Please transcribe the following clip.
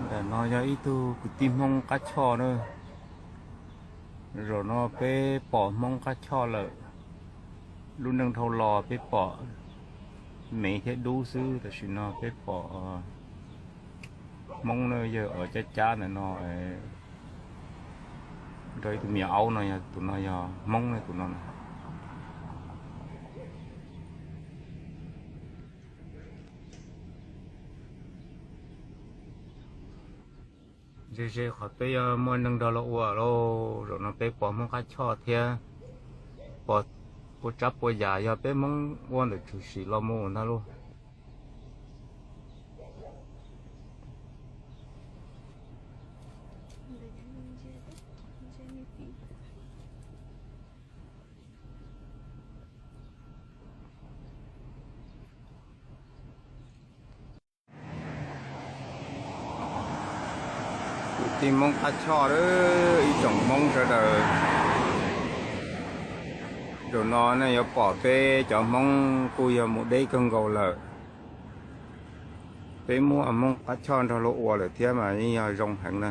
Ntawm no yog ib tug kwv tij Hmoob qab choj na. Zaum no peb pom Hmoob qab choj lawm. Lub neej dhau los peb pom mev thiab dub xwb, tam sim no peb pom Hmoob na, yawg uas cab cab ntawm no nrog ib tug me nyuam aub no, yog tus no yog Hmoob na, tus no na. Ze ze qhov peb yuav muaj neeg nrog los ua lauj. Zaum no peb pom Hmoob qab choj thiab pom pua tsab pua yam yog peb Hmoob ua ntawm tshwm sim los mus ntag lauj. Kwv tij Hmoob qab choj, ib tsoom Hmoob sawv daws, zaum no nej yuav pom peb cov Hmoob kuj yog mus deb kawg nkaus lawm. Peb muaj Hmoob qab choj nrog luag ua lawm thiab mas yeej yog zoo heev na.